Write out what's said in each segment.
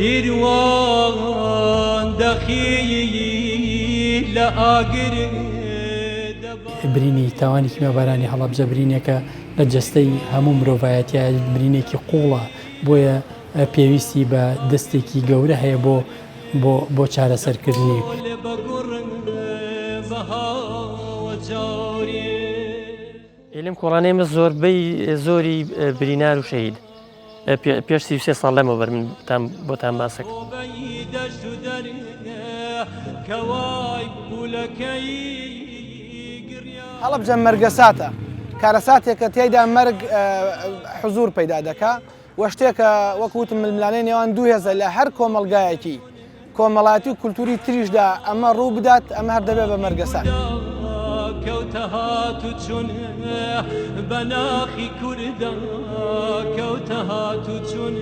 سیروان دەخیل لە ئاگر برینی تاوانی کیمیابارانی هەڵەبجە برینێکە لە جەستەی هەموو مرۆڤایەتیە برینێکی قوڵە بۆیە پێویستی بە دەستێکی گەورە هەیە بۆ بۆ بۆ چارەسەرکردنی. لەم کۆڵانەی ئێمە زۆربەی زۆری برینار و شەهید پێش 33 ساڵ لەمەوبەر من تام بۆتان باسەکەم. هەڵەبجە مەرگەساتە، کارەساتێکە تیایدا مەرگ حزوور پەیدا دەکا و شتێکە وەک وتم ململانێی نێوان دوو هێزە لە هەر کۆمەڵگایەکی کۆمەڵایەتی و کولتوری تریشدا ئەمە ڕوو بدات ئەمە هەر دەبێت بە مەرگەسات. کەوتە هات و چون بە ناخی کوردا کەوتە هات و چون.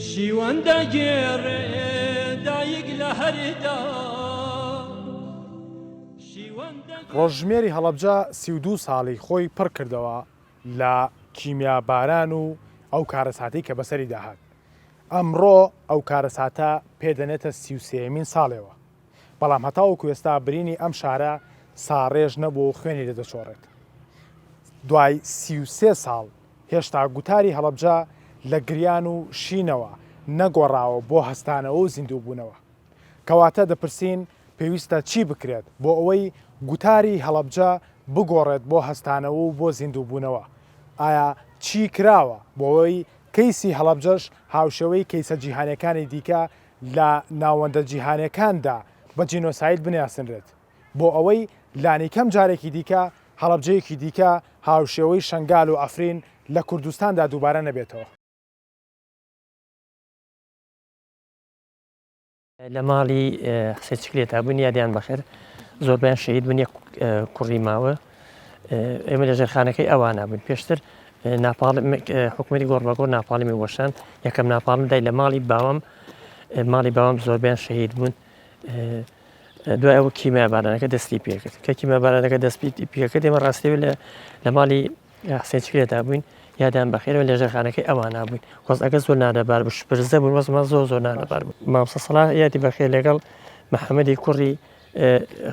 شیوەن دەگێڕێ دایک لە هەردا. ڕۆژژمێری هەڵەبجە 32 ساڵی خۆی پڕ کردەوە لە کیمیاباران و ئەو کارەساتەی کە بەسەریدا هات. ئەمڕۆ ئەو کارەساتە پێ دەنێتە 33مین ساڵێوە. بەڵام هەتاوەکو ئێستا برینی ئەم شارە ساڕێژ نەبووە و خوێنی لێ دەچۆڕێت. دوای 33 ساڵ هێشتا گوتاری هەڵەبجە لە گریان و شینەوە نەگۆڕاوە بۆ هەستانەوە و زیندووبوونەوە. کەواتە دەپرسین پێویستە چی بکرێت بۆ ئەوەی گوتاری هەڵەبجە بگۆڕێت بۆ هەستانەوە و بۆ زیندووبوونەوە؟ ئایا چی کراوە بۆ ئەوەی کەیسی هەڵەبجەش هاوشێوەی کەیسە جیهانیەکانی دیکە لە ناوەندە جیهانیەکاندا بە جینۆساید بناسنرێت بۆ ئەوەی لانیکەم جارێکی دیکە هەڵەبجەیەکی دیکە هاوشێوەی شەنگال و عەفرین لە کوردستاندا دووبارە نەبێتەوە. لە ماڵی حسێن چکلێتا بوون یادیان بەخێر زۆربیان شەهید بوون یەک کوڕی ماوە ئێمە لە ژێرخانەکەی ئەوانە بوون پێشتر ناپاڵ حکومەتی گۆڕ بەگۆڕ ناپاڵمی وەشان یەکەم ناپاڵم دای لە ماڵی باوەم ماڵی باوەم زۆربیان شەهید بوون دوای ئەوە کیمیا بارانەکە دەستی پێکرد کە کیمیا بارانەکە دەستی پێکرد ئێمە ڕاستی لە لە ماڵی حسێن چکرێتا بووین یادیان بەخێرەوە لە ژێرخانەکەی ئەوانە بووین وەزعەکە زۆر نالەبار بوو شپرزە بوون وەزمان زۆر زۆر نالەبار بوو مامۆستا سەڵاح یادی بەخێر لەگەڵ محەممەدی کوڕی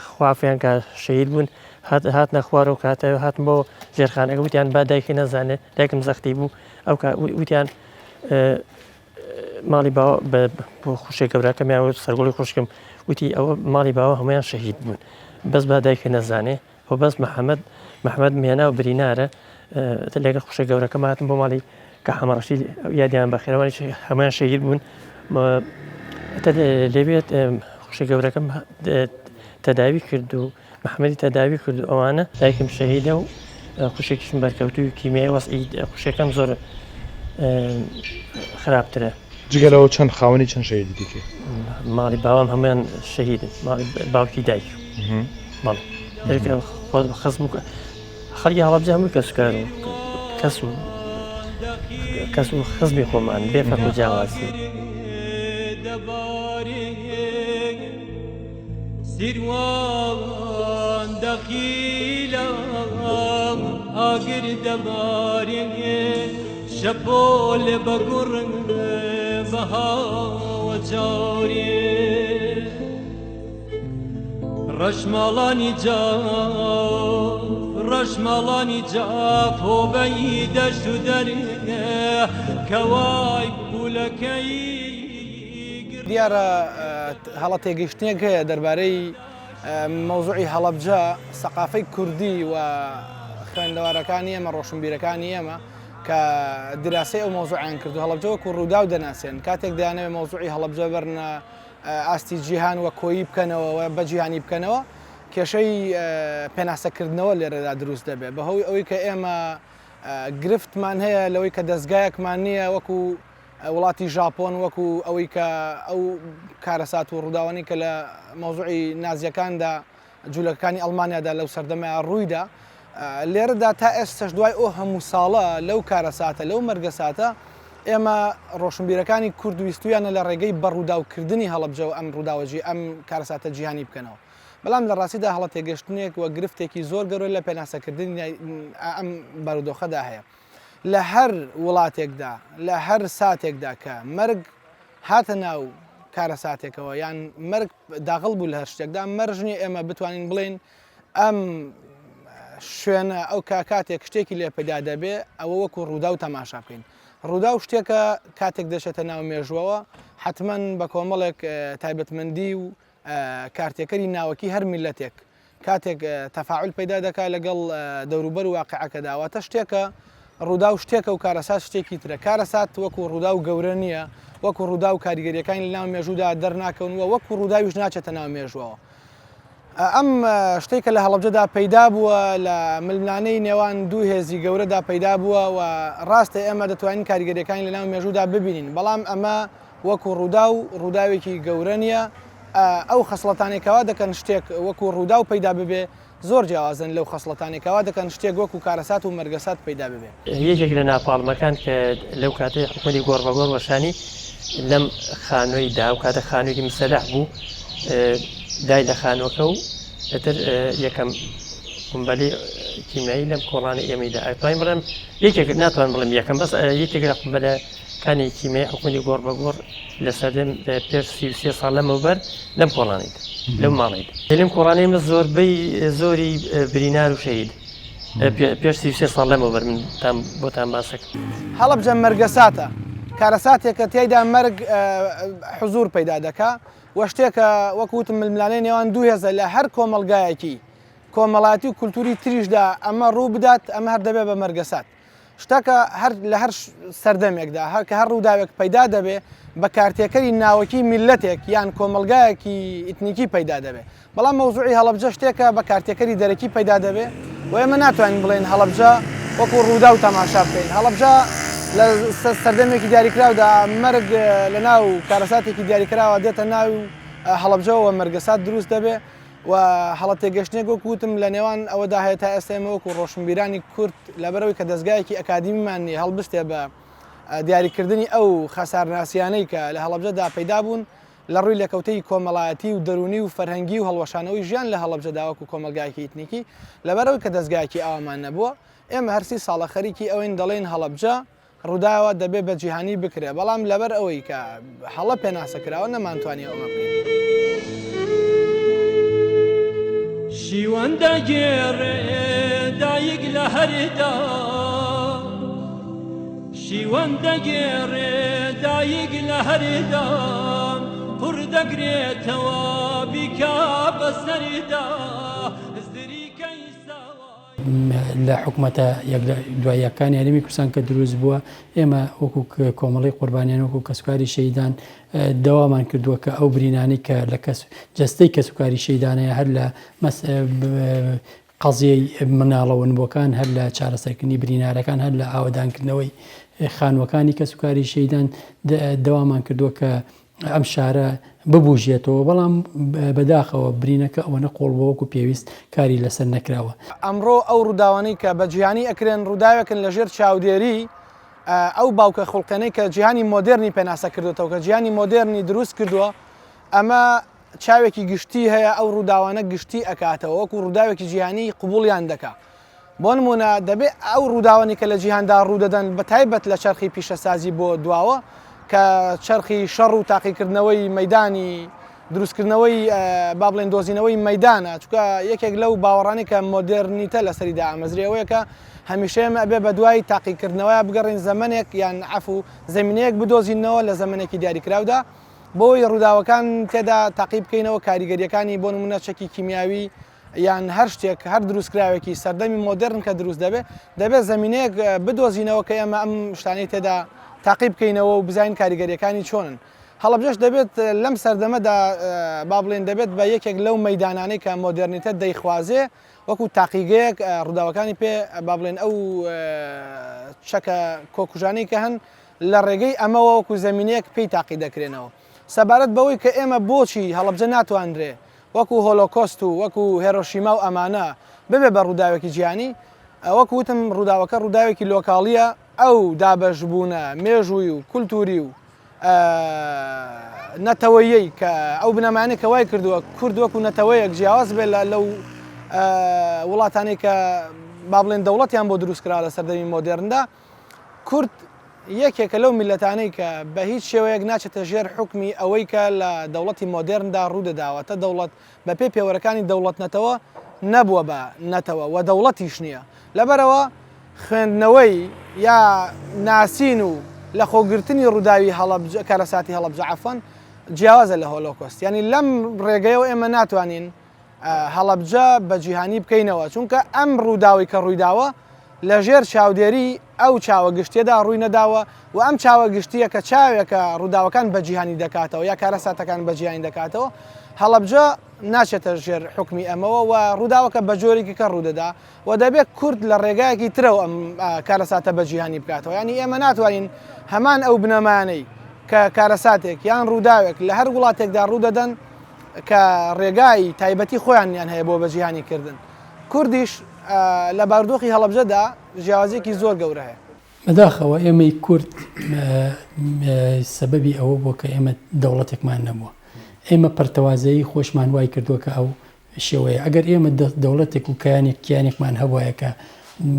خوافیان کە شەهید بوون هات هاتنە خوارەوە کاتە هاتن بۆ ژێرخانەکە وتیان با دایکی نەزانێ دایکم زەختی بوو ئەو کا وتیان ماڵی باوە بۆ خوشێ گەوراکەمیان وت سەرگوڵی خوشکم وتی ئەوە ماڵی باوە هەمویان شەهید بوون بەس با دایکە نەزانێ خۆ بەس محمد محمد مێنا و برینارە لەگەڵ خوشە گەورەکەم هاتم بۆ ماڵی کە حەمەڕەشی یادیان بەخێرەوانی هەمویان شەهید بوون لەوێت خوشە گەورەکەم تەداوی کرد و محەممەدی تەداوی کرد و ئەوانە دایکم شەهیدە و خوشێکیشم بەرکەوتوی کیمیای وەزعی خوشەکەم زۆر خراپترە. جگە لەوە چەند خاوەنی چەند شەهیدی دیکەی؟ ماڵی باوام هەموویان شەهیدن ماڵی باوکی دایک بەڵێ خزم و خەڵکی هەڵەبجە هەمووی کەسوکار و کەس و کەس و خزمی خۆمان بێ فەرق و جیاوازی. سیروان دەخیلە ئاگر دەبارێ شەپۆل بە گوڕ بەهاوە جارێ ڕەشماڵانی جاف ڕەشماڵانی جاف هۆبەی دەشت و دەرێ کەوای پولەکەی دیارە هەڵە تێگەیشتنێک هەیە دەربارەی مەوزوعی هەڵەبجە، سەقافەی کوردی و خوێندەوارەکانی ئێمە، ڕۆشنبیرەکانی ئێمە کە دیراسەی ئەو مەوزوعیان کردو هەڵەبجە وەکو ڕووداو دەناسێن، کاتێک دەیانەوێت مەوزوعی هەڵەبجە بەرنە ئاستی جیهان و کۆیی بکەنەوە و بە جیهانی بکەنەوە، کێشەی پێناسەکردنەوە لێرەدا دروست دەبێت بەهۆی ئەوەی کە ئێمە گرفتمان هەیە لەوەی کە دەزگایەکمان نییە وەکو وڵاتی ژاپۆن وەکو ئەوەی کە ئەو کارەسات و ڕووداوانەی کە لە مەوزوعی نازیەکاندا جوولەکەکانی ئەڵمانیادا لەو سەردەمە ڕوویدا. لێرەدا تا ئێستەش دوای ئەو هەموو ساڵە لەو کارەساتە، لەو مەرگەساتە، ئێمە ڕۆشنبیرەکانی کورد ویستوویانە لە ڕێگەی بەڕووداوکردنی هەڵەبجەوە ئەم ڕووداوە ئەم کارەساتە جیهانی بکەنەوە. بەڵام لە ڕاستیدا هەڵەتێگەشتنێک و گرفتێکی زۆر گەورە لە پێناسەکردنی ئەم بارودۆخەدا هەیە. لە هەر وڵاتێکدا، لە هەر ساتێکدا کە مەرگ هاتە ناو کارەساتێکەوە یان مەرگ داغڵ بوو لە هەر شتێکدا، مەرج نییە ئێمە بتوانین بڵێین ئەم شوێنە ئەو کا کاتێک شتێکی لێ پەیدا دەبێ ئەوە وەکو ڕووداو تەماشا بکەین. ڕووداو شتێکە کاتێک دەچێتە ناو مێژووەوە حەتمەن بە کۆمەڵێک تایبەتمەندی و کارتێکەری ناوەکی هەر میللەتێک کاتێک تەفاعول پەیدا دەکا لەگەڵ دەوروبەر و واقعەکەدا واتە شتێکە ڕووداو شتێکە و کارەسات شتێکی ترە کارەسات وەکو ڕووداو گەورە نییە وەکو ڕووداو کاریگەریەکانی لە ناو مێژوودا دەرناکەون و وەکو ڕووداویش ناچێتە ناو مێژووەوە ئەم شتێک کە لە هەڵەبجەدا پەیدا بووە لە ململانێی نێوان دوو هێزی گەورەدا پەیدا بووە و ڕاستە ئێمە دەتوانین کاریگەریەکانی لە ناو مێژوودا ببینین بەڵام ئەمە وەکو ڕووداو ڕووداوێکی گەورە نییە، ئەو خەسڵەتانەی کەوا دەکەن شتێک وەکو ڕووداو پەیدا ببێ زۆر جیاوازن لەو خەسڵەتانەی کەوا دەکەن شتێک وەکو کارەسات و مەرگەسات پەیدا ببێ. یەکێک لە ناپاڵمەکان کە لەو کاتەی حکومەتی گۆڕبەگۆڕ وەشانی لەم خانووی دا، ئەو کاتە خانوویەکی مسەلەح بوو، دای لە خانووەکە و ئیتر یەکەم قومبەلەی کیمیایی لەم کۆڵانەی ئێمەی دا. ئەتوانین بڵێم یەکێک، ناتوانم بڵێم یەکەم، بەس یەکێک لە قومبەلە کانی کیمیایی حکومەتی گۆڕ بە گۆڕ لە سەردەم پێش 33 ساڵ لەمەوبەر لەم کۆڵانەی لەو ماڵەی لەم کۆڵانەی من زۆربەی زۆری برینار و شەهید پێش 33 ساڵ لەمەوبەر من تام بۆتان باسەک. هەڵەبجە مەرگەساتە، کارەساتێکە تیایدا مەرگ حزوور پەیدا دەکا و شتێکە وەک وتم ململانێی نێوان دوو هێزە لە هەر کۆمەڵگایەکی کۆمەڵایەتی و کولتووری تریشدا ئەمە ڕوو بدات ئەمە هەر دەبێ بە مەرگەسات. شتەکە هەر لە هەر سەردەمێکدا هەر کە هەر ڕووداوێک پەیدا دەبێ بە کارتێکەری ناوەکی میللەتێک یان کۆمەڵگایەکی ئیتنیکی پەیدا دەبێ بەڵام مەوزوعی هەڵەبجە شتێکە بە کارتێکەری دەرەکی پەیدا دەبێ و ئێمە ناتوانین بڵێین هەڵەبجە وەکو ڕووداو تەماشا بکەین هەڵەبجە لە سەردەمێکی دیاریکراودا مەرگ لە ناو کارەساتێکی دیاریکراوە دێتە ناو هەڵەبجەوە مەرگەسات دروست دەبێ و هەڵە تێگەشتنێک وەکو وتم لە نێوان ئەوەدا هەیە تا ئێستا ئێمە وەکو ڕۆشنبیرانی کورد لەبەرئەوەی کە دەزگایەکی ئەکادیمیمان نییە هەڵبستێ بە دیاریکردنی ئەو خەسارناسیانەی کە لە هەڵەبجەدا پەیدا بوون لە ڕووی لێکەوتەی کۆمەڵایەتی و دەروونی و فەرهەنگی و هەڵوەشانەوەی ژیان لە هەڵەبجەدا وەکو کۆمەڵگایەکی ئیتنیکی لەبەرئەوەی کە دەزگایەکی ئاوامان نەبووە ئێمە هەر سی ساڵە خەریکی ئەوەین دەڵێین هەڵەبجە ڕووداوە دەبێ بە جیهانی بکرێ بەڵام لەبەر ئەوەی کە هەڵە پێناسە کراوە نەمانتوانیوە ئەمە بکەین. شیوەن دەگێڕێ دایک لە هەردا شیوەن دەگێڕێ دایک لە هەردا قوڕ دەگرێتەوە بیکا بەسەردا زریکەی ساوای. لە حکومەتە یەک لە دوای یەکانی هەرێمی کوردستان کە دروست بووە ئێمە وەکو کۆمەڵی قوربانیان وەکو کەسوکاری شەیدان داوامان کردووە کە ئەو برینانەی کە لە کەس جەستەی کەسوکاری شەیدانەیە هەر لە قەزیەی مناڵە ونبووەکان هەر لە چارەسەرکردنی برینارەکان هەر لە ئاوەدانکردنەوەی خانووەکانی کەسوکاری شەیدان داوامان کردووە کە ئەم شارە ببوژێتەوە، بەڵام بەداخەوە برینەکە ئەوەنە قوڵ بووە وەکو پێویست کاری لەسەر نەکراوە. ئەمڕۆ ئەو ڕووداوانەی کە بە جیهانی ئەکرێن ڕووداوێکن لە ژێر چاودێری ئەو باوکە خوڵقێنەی کە جیهانی مۆدێرنی پێناسە کردۆتەوە کە جیهانی مۆدێرنی دروست کردووە ئەمە چاوێکی گشتی هەیە ئەو ڕووداوانە گشتی ئەکاتەوە وەکو ڕووداوێکی جیهانی قبوڵیان دەکا بۆ نموونە دەبێ ئەو ڕووداوانەی کە لە جیهاندا ڕوودەدەن بە تایبەت لە چەرخی پیشەسازی بۆ دواوە کە چەرخی شەڕ و تاقیکردنەوەی مەیدانی دروستکردنەوەی با بڵێن دۆزینەوەی مەیدانە چونکە یەکێک لەو باوەڕانەی کە مۆدێرنیتە لەسەری دامەزرێ ئەوەیە کە هەمیشە ئێمە ئەبێ بە دوای تاقیکردنەوەیا بگەڕێین زەمەنێک یان عەفو زەمینەیەک بدۆزینەوە لە زەمەنێکی دیاریکراودا بۆی ڕووداوەکان تێدا تاقی بکەینەوە کاریگەریەکانی بۆ نمونە چەکی کیمیاوی یان هەر شتێک، هەر دروستکراوێکی سەردەمی مۆدێرن کە دروست دەبێت، دەبێت زەمینەیەک بدۆزینەوە کە ئێمە ئەم شتانەی تێدا تاقی بکەینەوە و بزانین کاریگەرییەکانی چۆنن. هەڵەبجەش دەبێت لەم سەردەمەدا با بڵێین دەبێت بە یەکێک لەو مەیدانانەی کە مۆدێرنیتە دەیخوازێ وەکو تاقیگەیەک ڕووداوەکانی پێ با بڵێین ئەو چەکە کۆکوژانەی کە هەن لە ڕێگەی ئەمەوە وەکو زەمینەیەک پێی تاقی دەکرێنەوە. سەبارەت بەوەی کە ئێمە بۆچی هەڵەبجە ناتوانرێ وەکو هۆلۆکۆست و وەکو هێرۆشیما و ئەمانە. ببێ بە ڕووداوێکی جیهانی. وەکو وتم ڕووداوەکە ڕووداوێکی لۆکاڵییە، ئەو دابەشبوونە مێژووی و کولتووری و نەتەوەییەی کە ئەو بنەمایانەی کە وای کردووە کورد وەکو نەتەوەیەک جیاواز بێت لە لەو وڵاتانەی کە با بڵێن دەوڵەتیان بۆ دروست کراوە لە سەردەمی مۆدێرندا کورد یەکێکە لەو میللەتانەی کە بە هیچ شێوەیەک ناچێتە ژێر حوکمی ئەوەی کە لە دەوڵەتی مۆدێرندا ڕوودەدا واتە دەوڵەت بە پێی پێوەرەکانی دەوڵەت نەتەوە نەبووە بە نەتەوە و دەوڵەتیش نییە لەبەرئەوە خوێندنەوەی یا ناسین و لەخۆگرتنی ڕووداوی هەڵەبجە کارەساتی هەڵەبجە عەفوەن جیاوازە لە هۆلۆکۆست یانی لەم ڕێگەیەوە ئێمە ناتوانین هەڵەبجە بە جیهانی بکەینەوە چونکە ئەم ڕووداوی کە ڕوویداوە لە ژێر چاودێری ئەو چاوە گشتیەدا ڕووی نەداوە و ئەم چاوە گشتیە کە چاوێکە ڕووداوەکان بە جیهانی دەکاتەوە یا کارەساتەکان بە جیهانی دەکاتەوە هەڵەبجە ناچێتە ژێر حوکمی ئەمەوە و ڕووداوەکە بە جۆرێکی کە ڕوودەدا و دەبێت کورد لە ڕێگایەکی ترەوە ئەم کارەساتە بە جیهانی بکاتەوە یانی ئێمە ناتوانین هەمان ئەو بنەمانەی کە کارەساتێک یان ڕووداوێک لە هەر وڵاتێکدا ڕوودەدەن کە ڕێگای تایبەتی خۆیانیان هەیە بۆ بە جیهانی کردن کوردیش لە بارودۆخی هەڵەبجەدا جیاوازیەکی زۆر گەورە هەیە. بەداخەوە ئێمەی کورد سەبەبی ئەوە بووە کە ئێمە دەوڵەتێکمان نەبووە. ئێمە پەرتەوازەیی خۆشمان وای کردووە کە ئەو شێوەیە. ئەگەر ئێمە دەوڵەتێک و کیانێک کیانێکمان هەبوایە کە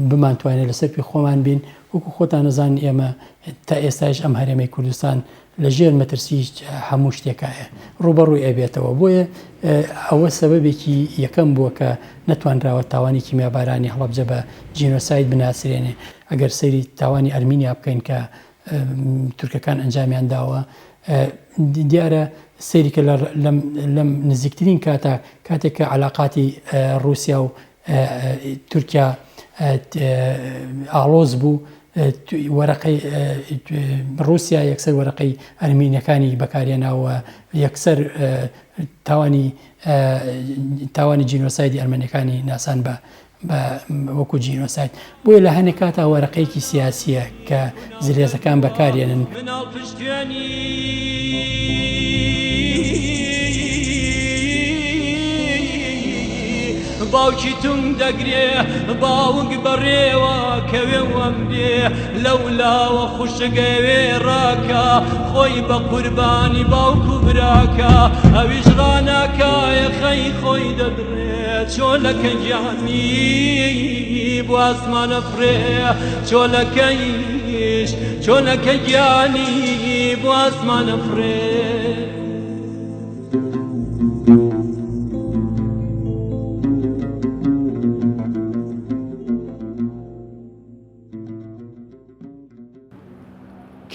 بمانتوانێت لەسەر پێی خۆمان بین، وەکو خۆتان ئەزانن ئێمە تا ئێستایش ئەم هەرێمەی کوردستان لە ژێر مەترسی هەموو شتێکایە ڕووبەڕووی ئەبێتەوە بۆیە ئەوە سەبەبێکی یەکەم بووە کە نەتوانراوە تاوانی کیمیابارانی هەڵەبجە بە جینۆساید بناسرێنێ ئەگەر سەیری تاوانی ئەرمینیا بکەین کە تورکەکان ئەنجامیان داوە دیارە سەیری کە لەم نزیکترین کاتە کاتێک کە علاقاتی رووسیا و تورکیا ئاڵۆز بوو وەرەقەی ڕووسیا یەکسەر وەرەقەی ئەرمینیەکانی بەکارهێناوە یەکسەر تاوانی تاوانی جینۆسایدی ئەرمەنیەکانی ناسان بە بە وەکو جینۆساید بۆیە لە هەنێک کاتا وەرەقەیەکی سیاسیە کە زلهێزەکان بەکارێنن. مناڵ پشتێنی باوکی تونگ دەگرێ باوک بەڕێوە کەوێ و ئەمرێ لەولاوە خوشک ئەوێ ڕاکا خۆی بە قوربانی باوک و براکا ئەویش ڕاناکا یەخەی خۆی دەدڕێ چۆلەکە گیانی بۆ ئاسمان ئەفڕێ چۆلەکەیش چۆلەکە گیانی بۆ ئاسمان ئەفڕێ.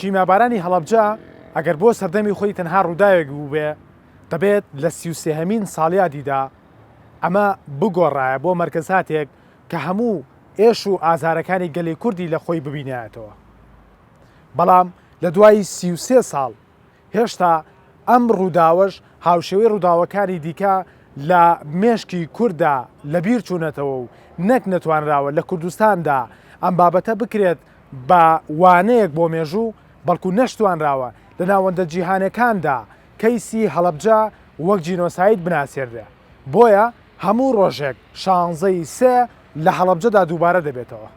کیمیابارانی هەڵەبجە ئەگەر بۆ سەردەمی خۆی تەنها ڕووداوێک بووبێ دەبێت لە سیوسێهەمین ساڵیادیدا ئەمە بگۆڕایە بۆ مەرکەزاتێک کە هەموو ئێش و ئازارەکانی گەلی کوردی لە خۆی ببینایەتەوە بەڵام لە دوای 33 ساڵ هێشتا ئەم ڕووداوەش هاوشێوەی ڕووداوەکانی دیکە لە مێشکی کورددا لەبیر چوونەتەوە و نەک نەتوانراوە لە کوردستاندا ئەم بابەتە بکرێت بە وانەیەک بۆ مێژوو، بەڵکو نەشتوانراوە لە ناوەندە جیهانەکاندا کەیسی هەڵەبجە وەک جینۆساید بناسێنرێ. بۆیە هەموو ڕۆژێک شانزەی سێ لە هەڵەبجەدا دووبارە دەبێتەوە.